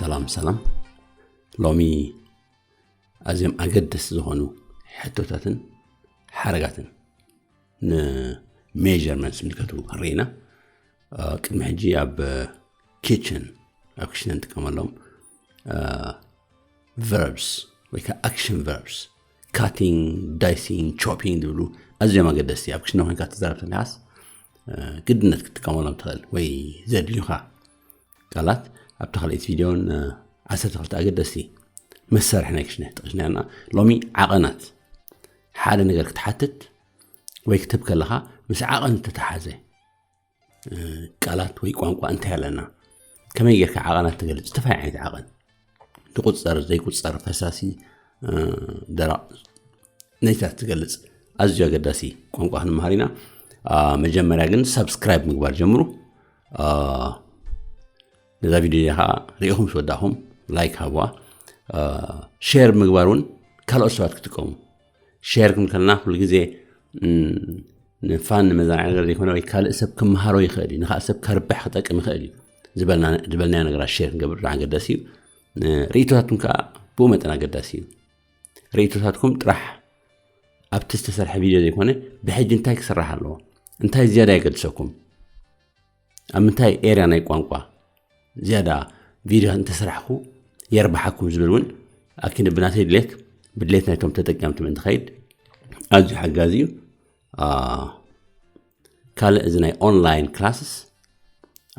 ሰላም ሰላም። ሎሚ ኣዝዮም ኣገደስቲ ዝኾኑ ሕቶታትን ሓረጋትን ንሜጀርመንት ዝምልከቱ ርኢና። ቅድሚ ሕጂ ኣብ ኪችን ኣብ ክሽነ ንጥቀመሎም verbs ወይ ከዓ ኣክሽን verbs፣ ካቲንግ፣ ዳይሲንግ፣ ቾፒንግ ዝብሉ ኣዝዮም ኣገደስቲ፣ ኣብ ክሽነ ኮይንካ ትዛረብ ተለካስ ግድነት ክትጥቀመሎም ትኽእል ወይ ዘድልዩኻ ቃላት ኣብታ ካልኣይቲ ቪድዮን ዓሰርተ ክልተ ኣገደስቲ መሳርሒ ናይ ክሽነ ጠቂስና ኢና። ሎሚ ዓቐናት፣ ሓደ ነገር ክትሓትት ወይ ክትህብ ከለኻ ምስ ዓቐን ዝተተሓዘ ቃላት ወይ ቋንቋ እንታይ ኣለና፣ ከመይ ጌርካ ዓቐናት ትገልጽ፣ ዝተፈላለዩ ዓይነት ዓቐን፣ ዝቁጸር ዘይቁጸር፣ ፈሳሲ፣ ደረቕ፣ ነዚታት ትገልጽ ኣዝዩ ኣገዳሲ ቋንቋ ክንመሃር ኢና። መጀመርያ ግን ሳብስክራይብ ምግባር ጀምሩ። ነዛ ቪድዮ እዚኣ ከዓ ሪኢኹም ምስ ወዳእኹም ላይክ ሃብዋ። ሼር ምግባር እውን ካልኦት ሰባት ክጥቀሙ። ሼር ክንብል ከለና ኩሉ ግዜ ንፋን ንመዘናግዒ ነገር ዘይኮነ ወይ ካልእ ሰብ ክመሃሮ ይኽእል እዩ፣ ንኻልእ ሰብ ከርብሕ ክጠቅም ይኽእል እዩ ዝበልናዮ ነገራት ሼር ክንገብር ኣገዳሲ እዩ። ርእይቶታትኩም ከዓ ብኡ መጠን ኣገዳሲ እዩ። ርእይቶታትኩም ጥራሕ ኣብቲ ዝተሰርሐ ቪድዮ ዘይኮነ ብሕጂ እንታይ ክስራሕ ኣለዎ፣ እንታይ ዝያዳ የገድሰኩም፣ ኣብ ምንታይ ኤርያ ናይ ቋንቋ ዝያዳ ቪድዮ እንተሰራሕኩ የርብሓኩም ዝብል እውን ኣኪን ብናተይ ድሌት ብድሌት ናይቶም ተጠቀምቲ ምእንቲ ኸይድ ኣዝዩ ሓጋዚ እዩ። ካልእ እዚ ናይ ኦንላይን ክላስስ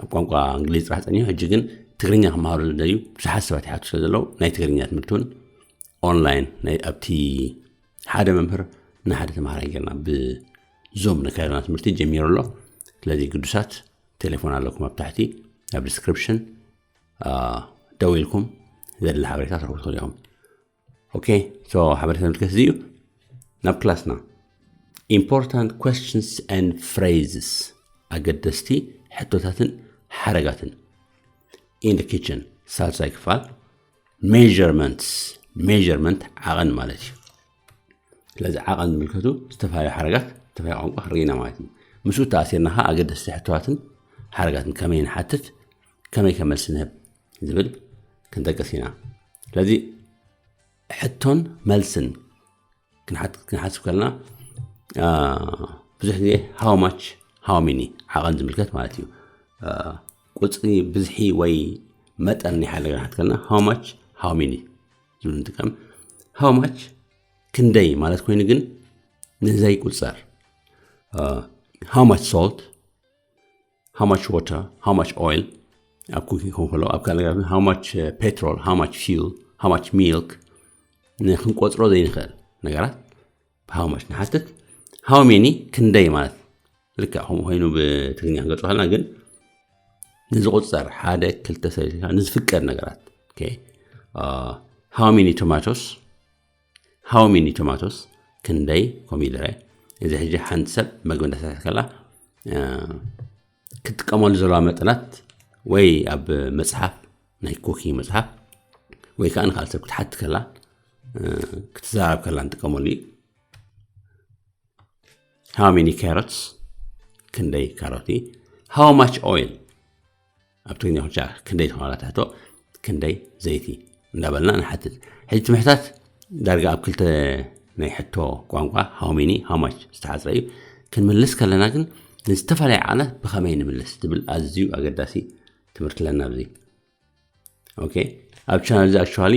ኣብ ቋንቋ እንግሊዝ ጥራሕ ጸኒሑ፣ ሕጂ ግን ትግርኛ ክመሃሩ ዝደልዩ ብዙሓት ሰባት ይሓቱ ስለ ዘለዉ ናይ ትግርኛ ትምህርቲ እውን ኦንላይን ኣብቲ ሓደ መምህር ንሓደ ተምሃራይ ጌርና ብዙም ነካይዶና ትምህርቲ ጀሚሩ ኣሎ። ስለዚ ግዱሳት ቴሌፎን ኣለኩም ኣብ ታሕቲ ኣብ ዲስክሪፕሽን ደው ኢልኩም ዘድሊ ሓበሬታ ትረኽቡ ትኽእሉ ኢኹም። ኦኬ፣ ሶ ሓበሬታ ንምልከት እዚ እዩ። ናብ ክላስና። Important questions and phrases፣ ኣገደስቲ ሕቶታትን ሓረጋትን። In the kitchen፣ ሳልሳይ ክፋል። Measurements፣ ሜጀርመንት ዓቐን ማለት እዩ። ስለዚ ዓቐን ዝምልከቱ ዝተፈላለዩ ሓረጋት ዝተፈላለዩ ቋንቋ ርኢና ማለት እዩ። ምስኡ ተኣሲርና ኸዓ ኣገደስቲ ሕቶታትን ሓረጋትን ከመይ ንሓትት፣ ከመይ ከመልሲ ንህብ ዝብል ክንጠቅስ ኢና። ስለዚ ሕቶን መልስን ክንሓስብ ከለና ብዙሕ ግዜ how much፣ how many ዓቐን ዝምልከት ማለት እዩ። ቁፅሪ፣ ብዝሒ ወይ መጠን ናይ ሓደ ነገር ክንሓት ከለና how much፣ how many ዝብል ንጥቀም። How much ክንደይ ማለት ኮይኑ ግን ንዘይቁፀር። How much salt፣ how much water፣ how much oil ኣብ ኩኪንግ ክኸውን ከሎ፣ ኣብ ካልእ ነገር how much petrol፣ how much fuel፣ how much milk፣ ንክንቆፅሮ ዘይንኽእል ነገራት ብ how much ንሓትት። How many ክንደይ ማለት ልክዕ ከምኡ ኮይኑ ብትግርኛ ክንገልጾ ከለና ግን ንዝቁጸር ሓደ ክልተ ሰለስተ ንዝፍቀድ ነገራት። How many tomatoes፣ how many tomatoes ክንደይ ኮሚደረ። እዚ ሕጂ ሓንቲ ሰብ መግቢ እንዳሰርሐት ከላ ክትጥቀመሉ ዘለዋ መጠናት ወይ ኣብ መጽሓፍ፣ ናይ ኩኪንግ መጽሓፍ ወይ ከዓ ንካልእ ሰብ ክትሓቲ ከላ ክትዛረብ ከላ ንጥቀመሉ እዩ። How many carrots ክንደይ ካሮት እዩ። How much oil ኣብ ትግርኛ ኩቻ ክንደይ ተባላ ትሕቶ፣ ክንደይ ዘይቲ እንዳበልና ንሓትት። ሕጂ እቲ ምሕታት ዳርጋ ኣብ ክልተ ናይ ሕቶ ቋንቋ how many፣ how much ዝተሓፅረ እዩ። ክንምልስ ከለና ግን ንዝተፈላለየ ዓቐናት ብኸመይ ንምልስ ዝብል ኣዝዩ ኣገዳሲ ትምህርቲ ኣለና ኣብዚ። ኦኬ፣ ኣብ ቻነል እዚ ኣክቹዋሊ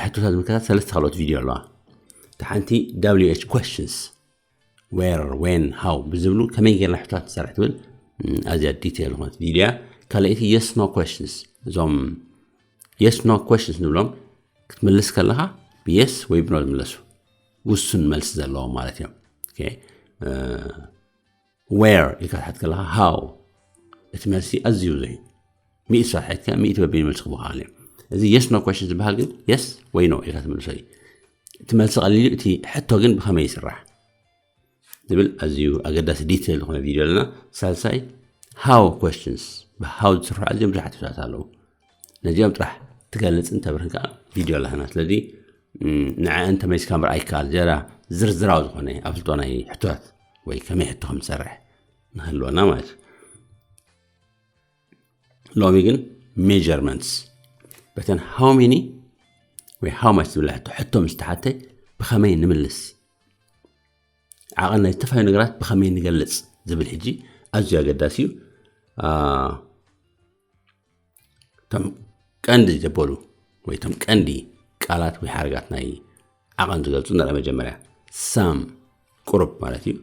ሕቶታት ዝምልከታት ሰለስተ ካልኦት ቪድዮ ኣለዋ። እቲ ሓንቲ W H questions፣ where፣ when፣ how ብዝብሉ ከመይ ጌርና ሕቶታት ንሰርሕ ትብል ኣዝያ ዲቴል ዝኾነት ቪድዮ እያ። ካልኣይቲ yes no questions፣ እዞም yes no questions ንብሎም ክትምልስ ከለኻ ብ yes ወይ ብ no ዝምለሱ ውሱን መልሲ ዘለዎም ማለት እዮም። Where ኢልካ ትሓት ከለኻ how፣ እቲ መልሲ ኣዝዩ ብዙሕ እዩ። ሚእቲ ሰባት ሓትካ ሚእቲ በቢሉ መልሲ ክህቡኻ እዮም። እዚ yes no question ዝበሃል ግን yes ወይ no ኢልካ ትምልሶ እዩ። እቲ መልሲ ቀሊል እዩ፣ እቲ ሕቶ ግን ብኸመይ ይስራሕ ዝብል ኣዝዩ ኣገዳሲ ዲቴል ዝኾነ ቪድዮ ኣለና። ሳልሳይ how questions፣ ብ how ዝስርሑ ኣዝዮም ብዙሓት ሕቶታት ኣለዉ። ነዚኦም ጥራሕ ትገልጽን ተብርህን ከዓ ቪድዮ ኣለና። ስለዚ ንዐአን ተመሊስካ ምርኣይ ይከኣል። ዝያዳ ዝርዝራዊ ዝኾነ ኣፍልጦ ናይ ሕቶታት ወይ ከመይ ሕቶ ከም ዝሰርሕ ንክህልወና ማለት እዩ። ሎሚ ግን ሜጀርመንትስ፣ በተን how many ወይ how much ዝብላ ሕቶ ሕቶ ምስ ተሓተ ብኸመይ ንምልስ፣ ዓቐን ናይ ዝተፈላለዩ ነገራት ብኸመይ ንገልጽ ዝብል ሕጂ ኣዝዩ ኣገዳሲ እዩ። እቶም ቀንዲ ዘበሉ ወይ እቶም ቀንዲ ቃላት ወይ ሓረጋት ናይ ዓቐን ዝገልጹ ንርኢ። መጀመርያ some ቁሩብ ማለት እዩ።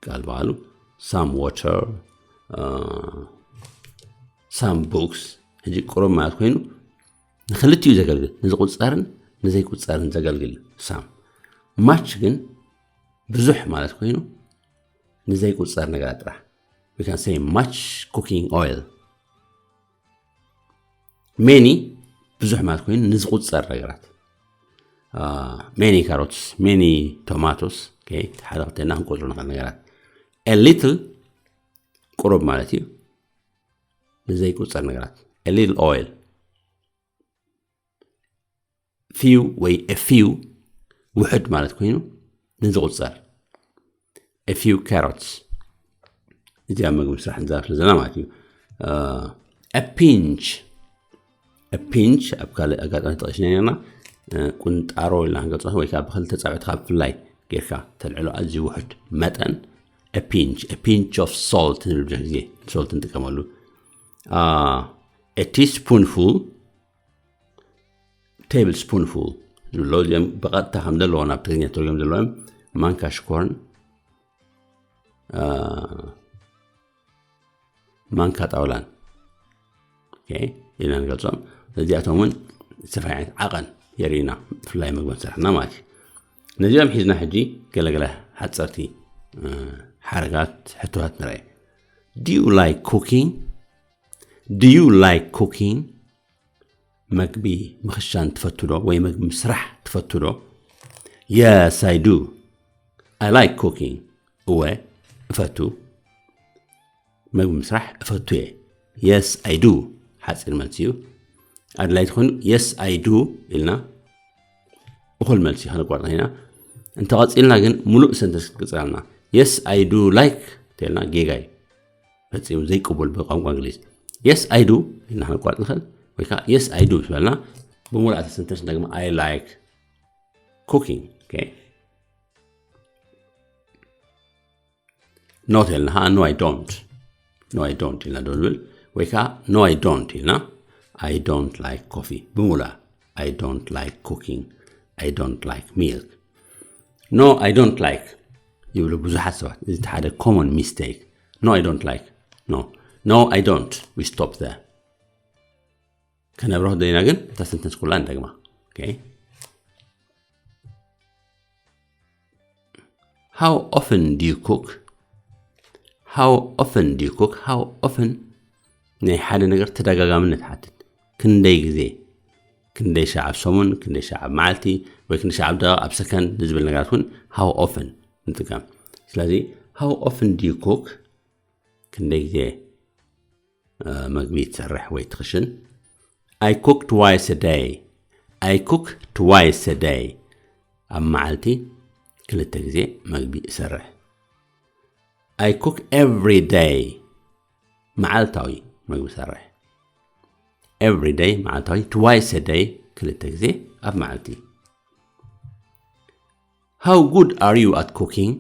ቃል በቃሉ some water፣ some books። ሕጂ ቁሩብ ማለት ኮይኑ ንክልቲኡ ዘገልግል፣ ንዝቁጸርን ንዘይቁጸርን ዘገልግል እዩ። some። Much ግን ብዙሕ ማለት ኮይኑ ንዘይቁጸር ነገራት ጥራሕ። We can say much cooking oil። Many ብዙሕ ማለት ኮይኑ ንዝቁጸር ነገራት። Many carrots፣ many tomatoes። ሓደ ክልተና ክንቆጽሮ ንኽእል ነገራት። A little ቁሩብ ማለት እዩ፣ ንዘይቁጸር ነገራት። A little oil። Few ወይ a few ውሑድ ማለት ኮይኑ ንዝቁጸር። A few carrots። እዚኣ ምግቢ ስራሕ ንዛረብ ስለ ዘለና ማለት እዩ። A pinch፣ a pinch ኣብ ካልእ ኣጋጣሚ ተጠቂስና ነርና። ቁንጣሮ ኢልና ክንገልጾ ወይ ከዓ ብክልተ ጻብዕትካ ብፍላይ ጌርካ ተልዕሎ ኣዝዩ ውሑድ መጠን። A pinch፣ a pinch of salt ንብል ብዙሕ ግዜ፣ salt ንጥቀመሉ። A teaspoonful፣ table spoonful ዝብሎ፣ እዚኦም ብቐጥታ ከም ዘለዎ ናብ ትግርኛ ተርጉም ዘለዎም ማንካ ሽኮርን ማንካ ጣውላን ኢልና ንገልጾም። እዚኣቶም እውን ዝተፈላለዩ ዓይነት ዓቐን የርእዩና፣ ብፍላይ ምግቢ ስራሕና ማለት እዩ። ነዚኦም ሒዝና ሕጂ ገለገለ ሓፀርቲ ሓረጋት ሕቶታት ንርአ። Do you like cooking? Do you like cooking? መግቢ ምኽሻን ትፈቱ ዶ ወይ መግቢ ምስራሕ ትፈቱ ዶ? Yes, I do. I like cooking. እወ፣ እፈቱ። መግቢ ምስራሕ እፈቱ እየ። Yes, I do። ሓፂር መልሲ እዩ። ኣድላይ ትኾኑ yes, I do ኢልና እኹል መልሲ ከነቋርጥ ኢና። እንተቐፂልና ግን ሙሉእ ሰንተንስ ክትቅፅል ኣለና። Yes, I do like ተልና ጌጋ እዩ። ፈፂሙ ዘይቅቡል ብቋንቋ እንግሊዝ። Yes, I do ኢልና ከነቋርጥ ንኽእል። ወይ ከዓ yes, I do ምስ በልና ብሙሉእ እታ ሰንተንስ እንደግማ። I like cooking። No ተልና ኸዓ no, I don't። No, I don't ኢልና ዶ ንብል? ወይ ከዓ no, I don't ኢልና I don't like coffee ብሙሉኣ። I don't like cooking። I don't like milk። No, I don't like ይብሉ ብዙሓት ሰባት። እዚ ሓደ common mistake። No, I don't like። No, no, I don't። We stop there። ከነብርሆ ደይና ግን እታ ሰንተንስ ኩላ እንደግማ። How often do you cook? How often do you cook? How often ናይ ሓደ ነገር ተደጋጋምነት ሓትት። ክንደይ ግዜ? ክንደይ ሻዕ ኣብ ሰሙን፣ ክንደይ ሻዕ ኣብ መዓልቲ፣ ወይ ክንደይ ሻዕ ኣብ ደቂቕ፣ ኣብ ሰከንድ ንዝብል ነገራት እውን how often ንጥቀም። ስለዚ how often do you cook? ክንደይ ግዜ መግቢ ትሰርሕ ወይ ትኽሽን? I cook twice a day. I cook twice a day. ኣብ መዓልቲ ክልተ ግዜ መግቢ እሰርሕ። I cook every day. መዓልታዊ መግቢ እሰርሕ። Every day፣ መዓልታዊ። Twice a day፣ ክልተ ግዜ ኣብ መዓልቲ። How good are you at cooking?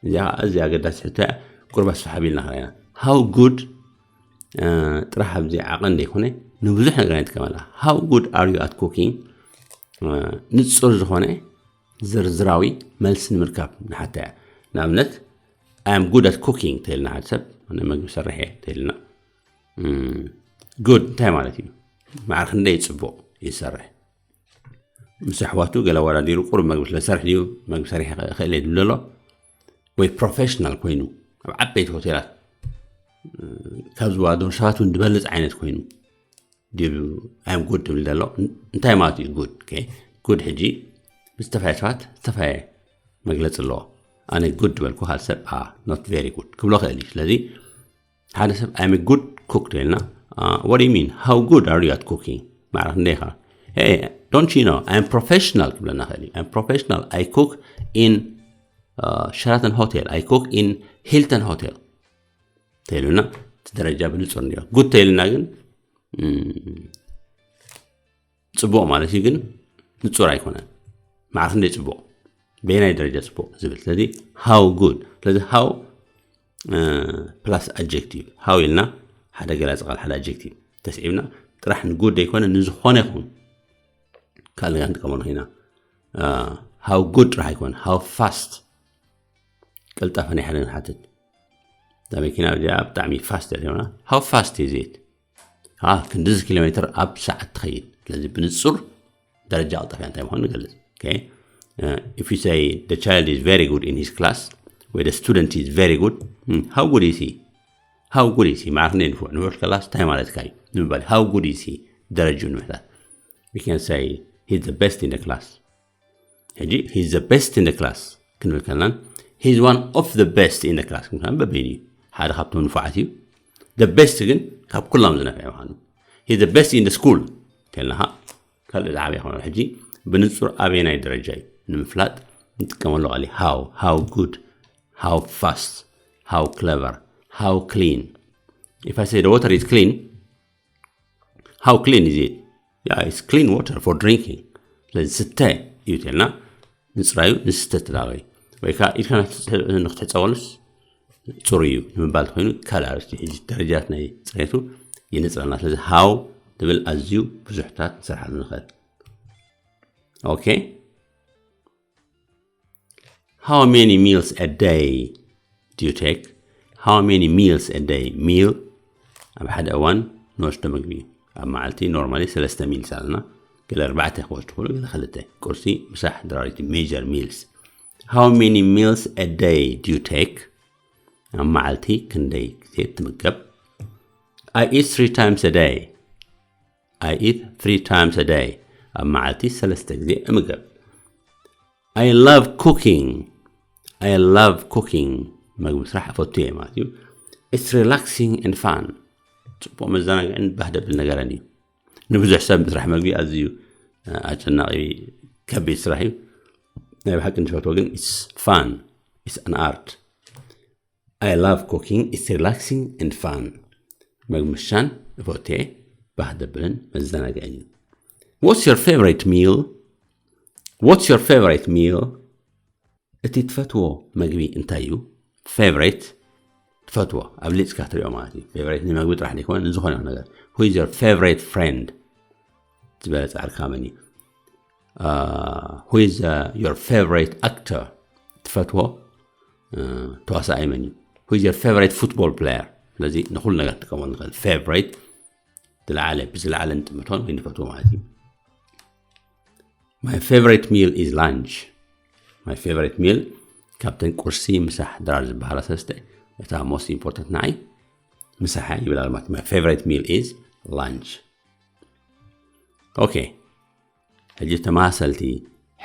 እዚኣ ኣዝያ ኣገዳሲ ሕቶ እያ። ቁርባ ስሓብ ኢልና ኸለና how good ጥራሕ ኣብዚ ዓቐን ዘይኮነ ንብዙሕ ነገር ንጥቀመላ። How good are you at cooking? ንጹር ዝኾነ ዝርዝራዊ መልሲ ንምርካብ ንሓታ እያ። ንኣብነት I am good at cooking ተይልና ሓደ ሰብ፣ ኣነ መግቢ ሰርሕ እየ ተይልና። Good እንታይ ማለት እዩ? ማዕረ ክንደይ ጽቡቕ ይሰርሕ? ምስ ኣሕዋቱ ገለ ኣወዳዲሩ ቁሩብ መግቢ ስለሰርሕ ድዩ መግቢ ሰሪሐ ክእል እየ ዝብል ዘሎ? ወይ ፕሮፌሽናል ኮይኑ ኣብ ዓበይቲ ሆቴላት ካብ ዝወዳደሩ ሰባት እውን ዝበልፅ ዓይነት ኮይኑ ድዩ? I am good ዝብል ዘሎ እንታይ ማለት እዩ? Good። Good ሕጂ ብዝተፈላለየ ሰባት ዝተፈላለየ መግለፂ ኣለዎ። ኣነ good ዝበልኩ ካልእ ሰብ not very good ክብሎ ክእል እዩ። ስለዚ ሓደ ሰብ I'm a good cook ተይልና what do you mean? How good are you at cooking? ማዕረ ክንደይ ኢኻ? Hey, don't you know I'm professional ክብለና ክእል እዩ። I'm professional. I cook in Sheraton Hotel. I cook in Hilton Hotel ተይሉና እቲ ደረጃ ብንጹር እንዲዮ። Good ተይልና ግን ጽቡቕ ማለት እዩ፣ ግን ንጹር ኣይኮነን። ማዕረ ክንደይ ጽቡቕ፣ በየናይ ደረጃ ጽቡቕ ዝብል። ስለዚ how good፣ ስለዚ how plus adjective፣ how ኢልና ሓደ ገላፂ ቃል፣ ሓደ adjective ተስዒብና ጥራሕ ን good ዘይኮነ ንዝኾነ ይኹን ካልእ ነገር ንጥቀመሉ ኢና። How good ጥራሕ ኣይኮነ፣ how fast፣ ቅልጣፈ ናይ ሓደ ንሓትት። እዛ መኪና እዚኣ ብጣዕሚ fast እያ ትብለና። How fast is it? ክንድዚ ኪሎ ሜትር ኣብ ሰዓት ትኸይድ። ስለዚ ብንጹር ደረጃ ቅልጣፈ እንታይ ምዃኑ ንገልጽ። Okay? If you say the child is very good in his class ወይ the student is very good, how good is he? How good is he? ማዕረ ክንደይ ንፉዕ፣ ንፉዕ ከላስ እንታይ ማለትካ እዩ ንምባል፣ how good is he? ደረጅኡ ንምሕታት። We can say he's the best in the class። ሕጂ he's the best in the class ክንብል ከለና he's one of the best in the class ክንብል በበይኑ እዩ። ሓደ ካብቶም ንፉዓት እዩ። The best ግን ካብ ኩሎም ዝነፍዐ ምዃኑ። He's the best in the school ተልና ካልእ ዝዓበየ ይኾነሉ። ሕጂ ብንጹር ኣበየናይ ደረጃ እዩ ንምፍላጥ ንጥቀመሉ ቃል እዩ። How፣ how good፣ how fast፣ how clever፣ how clean። If I say the water is clean, how clean is it? Yeah, it's clean water for drinking። ስለዚ ዝስተ እዩ ተልና ምጽራዩ ንስተ ትዳለይ ወይ ከዓ ኢድካ ንክትሕጸበሉስ ጽሩይ እዩ ንምባል ኮይኑ ካልእ ኣርእስቲ ሕጂ ደረጃት ናይ ጽሬቱ ይንጽረና። ስለዚ how ትብል ኣዝዩ ብዙሕታት ንሰርሓሉ ንኽእል። Okay? How many meals a day do you take? How many meals a day? Meal ኣብ ሓደ እዋን ንወስዶ ምግቢ እዩ። ኣብ መዓልቲ normally ሰለስተ meals ኣለና። ገለ ኣርባዕተ ክወስዱ ይኽእሉ፣ ገለ ክልተ። ቁርሲ፣ ምሳሕ፣ ድራሪቲ፣ major meals። How many meals a day do you take? ኣብ መዓልቲ ክንደይ ግዜ ትምገብ? I eat three times a day. I eat three times a day. ኣብ መዓልቲ ሰለስተ ግዜ እምገብ። I love cooking. I love cooking. መግቢ ምስራሕ እፈቱ እየ ማለት እዩ። It's relaxing and fun. ጽቡቕ መዘናግዕን ባህ ደብል ነገርን እዩ። ንብዙሕ ሰብ ምስራሕ መግቢ ኣዝዩ ኣጨናቒ ከቢድ ስራሕ እዩ። ናይ ብሓቂ ንዝፈትዎ ግን it's fun. It's an art. I love cooking. It's relaxing and fun. መግቢ ምሻን እፈትየ ባህ ደብልን መዘናግዕን እዩ። What's your favorite meal? What's your favorite meal? እቲ ትፈትዎ መግቢ እንታይ እዩ? Favorite ትፈትዎ ኣብሊጽካ ትሪኦ ማለት እዩ። Favorite ንመግቢ ጥራሕ ዘይኮነ ንዝኾነ ይኹን ነገር። Who is your favorite friend? ዝበለጸ ዓርካ መን እዩ? Who is your favorite actor? ትፈትዎ ተዋሳኣይ መን እዩ? Who is your favorite football player? ስለዚ ንኹሉ ነገር ትጥቀመሉ ንኽእል። Favorite ዝለዓለ ብዝለዓለ ንጥምቶን ወይ ንፈትዎ ማለት እዩ። My favorite meal is lunch. My favorite meal ካብተን ቁርሲ፣ ምሳሕ፣ ድራር ዝበሃላ ሰለስተ እታ most important ንዓይ ምሳሕ እያ ይብል ኣሎ ማለት። My favorite meal is lunch. Okay. ሕጂ ተመሳሰልቲ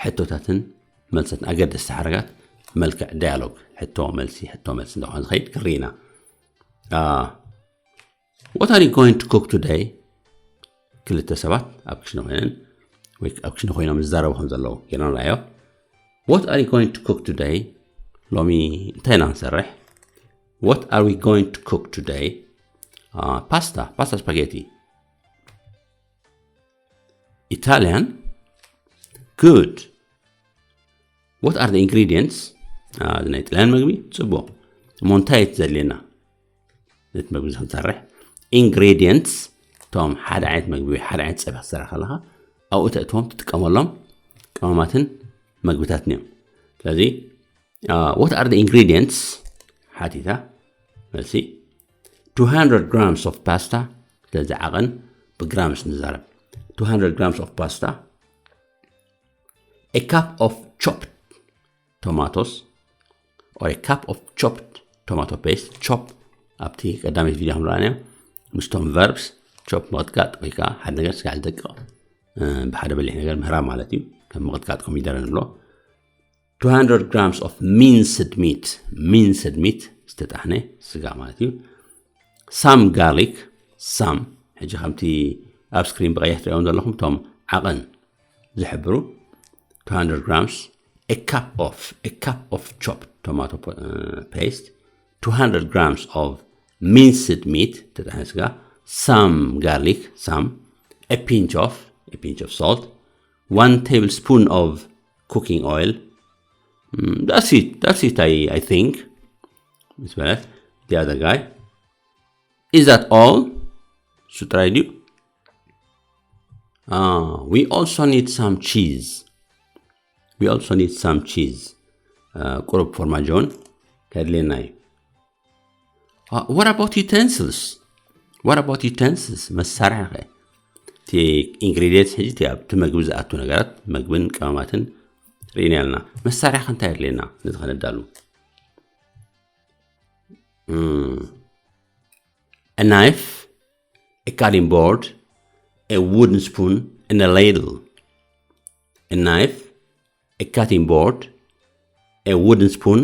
ሕቶታትን መልሰትን ኣገደስቲ ሓረጋት መልክዕ ዳያሎግ ሕቶ መልሲ ሕቶ መልሲ እንዳኾነ ዝኸይድ ክርኢ ኢና። What are you going to cook today? ክልተ ሰባት ኣብ ክሽነ ኮይነን ወይ ኣብ ክሽነ ኮይኖም ዝዛረቡ ከም ዘለዉ ገና ንርኣዮ። What are you going to cook today? ሎሚ እንታይ ኢና ክንሰርሕ? What are we going to cook today? ፓስታ፣ ፓስታ ስፓጌቲ። Italian? Good. What are the ingredients? እዚ ናይ ጥልያን መግቢ ጽቡቕ። እሞ እንታይ እቲ ዘድልየና ነቲ መግቢ እዚ ክንሰርሕ? Ingredients እቶም ሓደ ዓይነት መግቢ ወይ ሓደ ዓይነት ጸብሒ ክትሰርሕ ከለኻ ኣብኡ ተእትዎም ትጥቀመሎም ቅመማትን መግብታትን እዮም። ስለዚ what are the ingredients ሓቲታ። መልሲ two hundred grams of pasta። ስለዚ ዓቐን ብግራምስ ንዛረብ። Two hundred grams of pasta, a cup of chopped tomatoes or a cup of chopped tomato paste. Chop ኣብቲ ቀዳመይቲ ቪድዮ ከም ረኣናዮ ምስቶም verbs chop ምቕጥቃጥ ወይ ከዓ ሓደ ነገር ስጋዕ ዝደቅቕ ብሓደ በሊሕ ነገር ምህራም ማለት እዩ። ከም ምቕጥቃጥ ኮሚደረ ንብሎ። Two hundred grams of minced meat. Minced meat ዝተጣሕነ ስጋ ማለት እዩ። Some garlic. Some ሕጂ ከምቲ ኣብ ስክሪን ብቐይሕ ትሪኦም ዘለኹም እቶም ዓቐን ዝሕብሩ two hundred grams, a cup of, a cup of chopped tomato paste, two hundred grams of minced meat, ተጣሕነ ስጋ, some garlic, some, a pinch of, a pinch of salt, one tablespoon of cooking oil. Mm, that's it. That's it, I, I think. It's better. The other guy. Is that all? Should I do? Ah, we also need some cheese. We also need some cheese. Uh, ቁሩብ ፎርማጆን ከድልየና እዩ። Uh, what about utensils? What about utensils? መሳርሒ ኸ? እቲ ingredients ሕጂ እቲ ኣብቲ መግቢ ዝኣቱ ነገራት፣ መግብን ቀመማትን ርኢና ኣለና። መሳርሒ ኸ እንታይ የድልየና ነዚ ኸነዳሉ? Mm. A knife, a cutting board, a wooden spoon, and a ladle. A knife, a cutting board, a wooden spoon,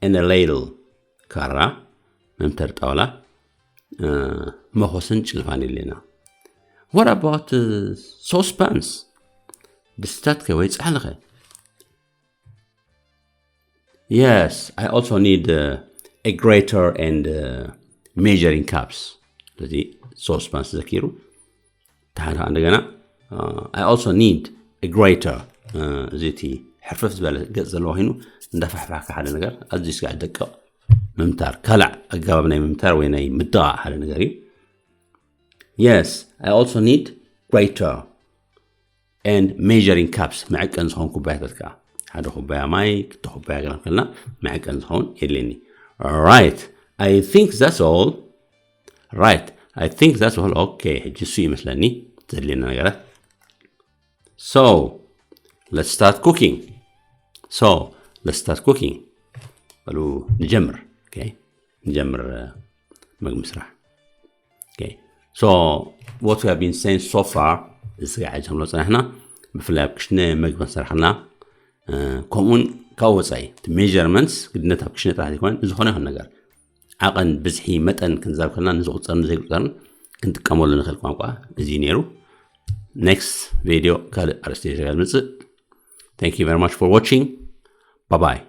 and a ladle. ካራ፣ መምተር ጣውላ፣ እ፣ መኾስን ጭልፋን የድልየና። What about uh, saucepans? ድስታት ከ ወይ ጻሕሊ ኸ? Yes, I also need uh, a grater and uh, measuring cups. ስለዚ saucepans ዘኪሩ ተሓንካ እንደገና uh, I also need a grater. Uh, እዚ እቲ ሕርፍፍ ዝበለ ገጽ ዘለዎ ኮይኑ እንዳፋሕፋሕካ ሓደ ነገር ኣዝዩ ስጋዕ ደቅቕ ምምታር፣ ካልእ ኣገባብ ናይ ምምታር ወይ ናይ ምድቓቕ ሓደ ነገር እዩ። Yes, I also need grater and measuring cups, መዐቀን ዝኸውን ኩባያታት ከዓ ሓደ ኩባያ ማይ፣ ክልተ ኩባያ ገለ ከልና መዐቀን ዝኸውን የድልየኒ። Right, I think that's all. Right, I think that's all. Okay, ሕጂ እሱ ይመስለኒ ዘድልየና ነገራት። So, let's start cooking. So, let's start cooking. በሉ ንጀምር። Okay, ንጀምር መግቢ ምስራሕ። Okay, so what we have been saying so far እዚ ስጋዕ ጀምሮ ጸናሕና፣ ብፍላይ ኣብ ክሽነ መግቢ ሰራሕና። ከምኡውን ካብ ወጻኢ እቲ measurements ግድነት ኣብ ክሽነ ጥራሕ ዘይኮነ ዝኾነ ይኹን ነገር ዓቐን ብዝሒ መጠን ክንዛብ ከለና ንዝቑጸርን ዘይቁጸርን ክንጥቀመሉ ንኽእል ቋንቋ እዚ ነይሩ። Next video ካልእ ኣርእስቲ ይዘጋ ዝመጽእ። Thank you very much for watching. Bye bye.